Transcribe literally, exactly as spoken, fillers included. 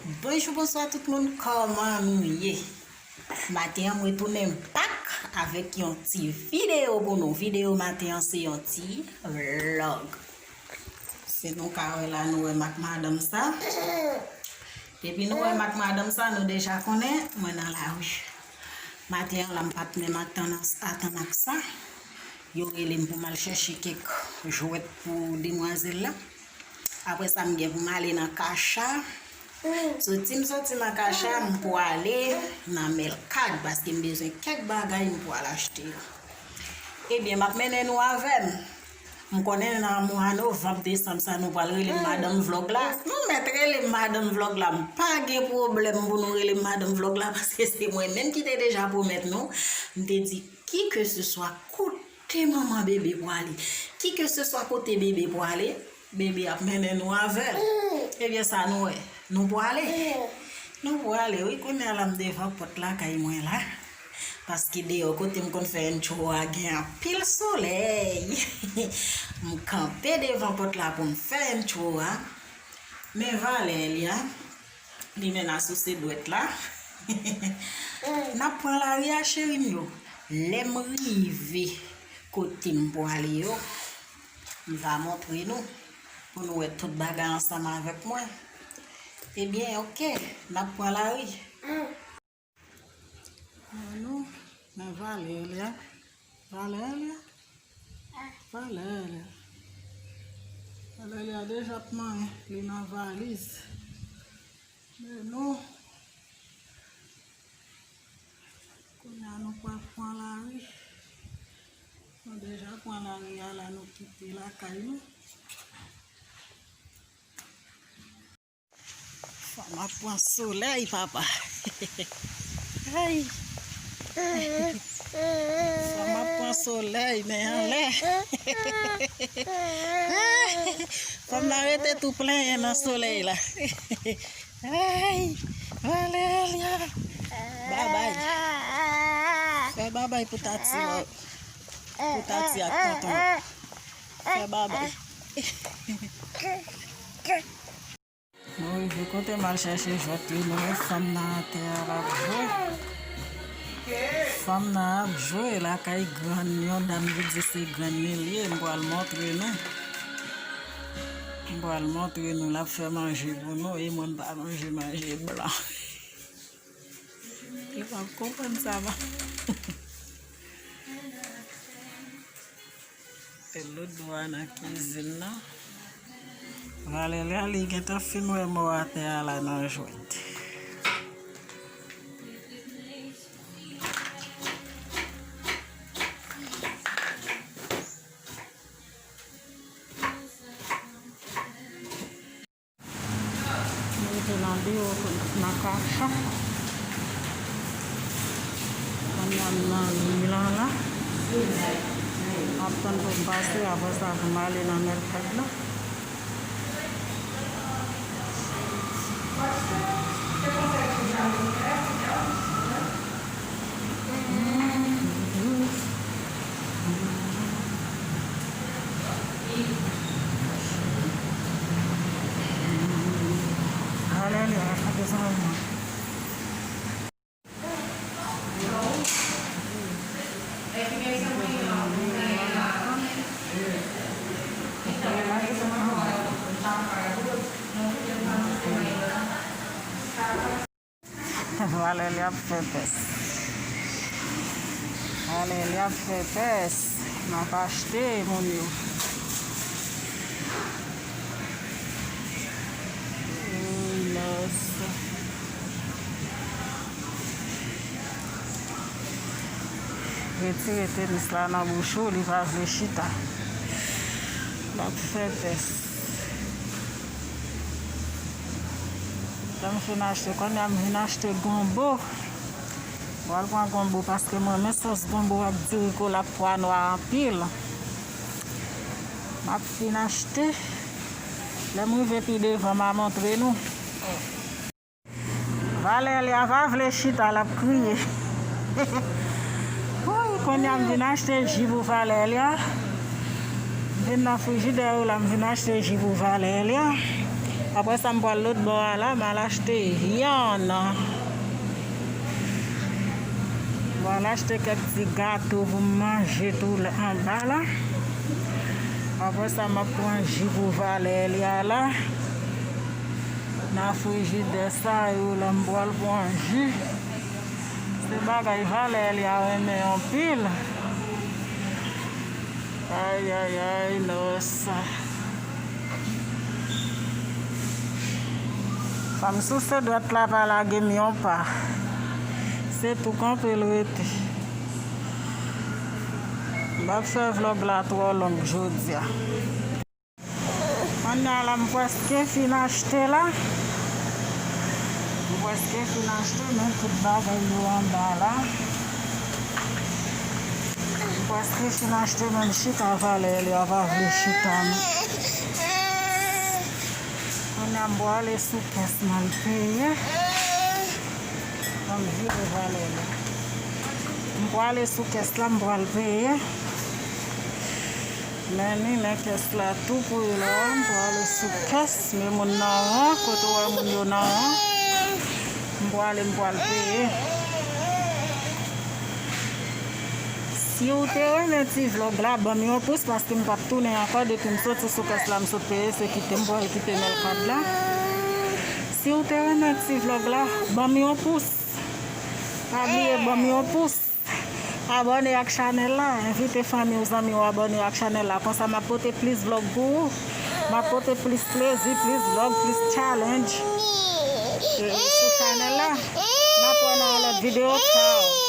Bonjou, bonswa tout moun, kòman nou ye? Maten an, mwen retounen back avèk yon ti videyo pou nou. Videyo maten an, se yon ti vlòg. Si nou ka wè la, nou wè m ak madanm sa. Depi nou wè m ak madanm sa, nou deja konnen mwen nan lari. Maten an la, m pa t menm atann, atann ak sa. Yo rele m pou m al chèche kèk jwèt pou demwazèl la. Apre sa, m gen pou m ale nan Kacha. Soti m soti nan Kacha, m pwale nan Melkad, paske m bezwen kèk bagay m pwal achte yo. Ebyen, m ap mennen nou avè m. M konnen nan mwa novanm, desanm sa, nou pral rele m madanm vlòg la. Nou mèt rele m madanm vlòg la. M pa gen pwoblèm pou nou rele m madanm vlòg la, paske se mwen menm ki te deja pwomèt nou. M te di, ki ke se swa kote manman bebe pwale, ki ke se swa kote bebe pwale, bebe ap mennen nou avè l. Ebyen, sa nou wè? Nou pwale. Nou pwale, wi. Kounye a la, m devan pòt lakay mwen la. Paske deyò kote m konn fè intro a gen anpil solèy. M kanpe devan pòt la pou m fè intro a. Men valè li a, li menm ap souse dwèt la. N ap pran lari a, cheri m yo. Lè m rive kote m pwale yo, m va montre nou, pou nou wè tout bagay ansanm avèk mwen. Ebyen, oke, n ap pran lari. An nou, men valè li a. Valè li a. Valè li a. Valè li a deja ap manyen, li nan valiz. Men nou, kounye a nou pral pran lari. Nou deja pran lari a la, nou kite lakay nou. Fanm ap pran solèy, papa. Ay. Fanm ap pran solèy, men anlè. Fanm nan rete tou plenyen nan solèy la. Ay, Valeria. Babay. Fè babay pou tati, pou tati ak tonton. Fè babay. Nou rive kote m al chèche jwèt li, nou wè fanm nan atè a l ap jwe. Fanm nan ap jwe lakay grann, yon dam ki di se grann li l ye, m pral montre nou. M pral montre nou, l ap fè manje pou nou, e mwen m pa manje manje blan. Li p ap konprann sa, non. Se lòt bò a nan kizin nan. Valeria, li gentan fin wè mò atè a la nan jwèt. Nou rete nan biwo, nan Kacha. Kounye a m nan ri lan la. M ap tann pou m pase, apre sa pou m ale nan Mèlkad la. Valè li ap fè pès. Valè li ap fè pès. N ap achte, moun yo. Ey, nòs. Retire tenis la nan bouch ou, li pa vle chita. L ap fè pès. Lè m fin achte, kounye a m vin achte gonbo. Pral pran gonbo paske m renmen sòs gonbo ak diri kola ak pwa nwa anpil. M ap fin achte. Lè m rive pi devan, m a montre nou. Valè li a pa vle chita, l ap kriye. Woy, kounye a m vin achte ji pou Valè li a. M vin nan frijidè yo la, m vin achte ji pou Valè li a. Apre sa, m pral lòt bò a la, m al achte vyann. M pral achte kèk ti gato pou m manje tou la, anba la. Apre sa, m ap pran ji pou Valèlya la. Nan frijidè sa yo la, m pral pran ji. Se bagay Valèlya renmen anpil. Ay, ay, ay, nossa. Fanm souse dwèt la pa lage m yon pa. Se tou kanpe l rete. M ap fè vlòg la twò long jodi a. Kounye a la, m prèske fin achte la. M prèske fin achte, men tout bagay yo anba la. M prèske fin achte, men m chita Valèlya pa vle chita, non. Kounye a, m prale sou kès m al peye. Ban m vire Valèlya. M prale sou kès la, m pral peye. Men ni, men kès la tou pou yo la. M pral ale sou kès, men moun nan ran, kote w wè moun yo nan ran. M pral ale, m pral peye. Si w te renmen ti vlòg la, ban m yon pous, paske m p ap tounen ankò. Depi m soti sou kès la, m sot peye, se kite m pral kite men l kad la. Si w te renmen ti vlòg la, ban m yon pous. Pa bliye ban m yon pous. Abòne ak chanèl la, envite fanmi w, zanmi w abòne ak chanèl la. Konsa m ap pote plis vlòg pou ou. M ap pote plis plezi, plis vlòg, plis challenge, e, sou chanèl la. N ap wè nan yon lòt videyo. Tchao.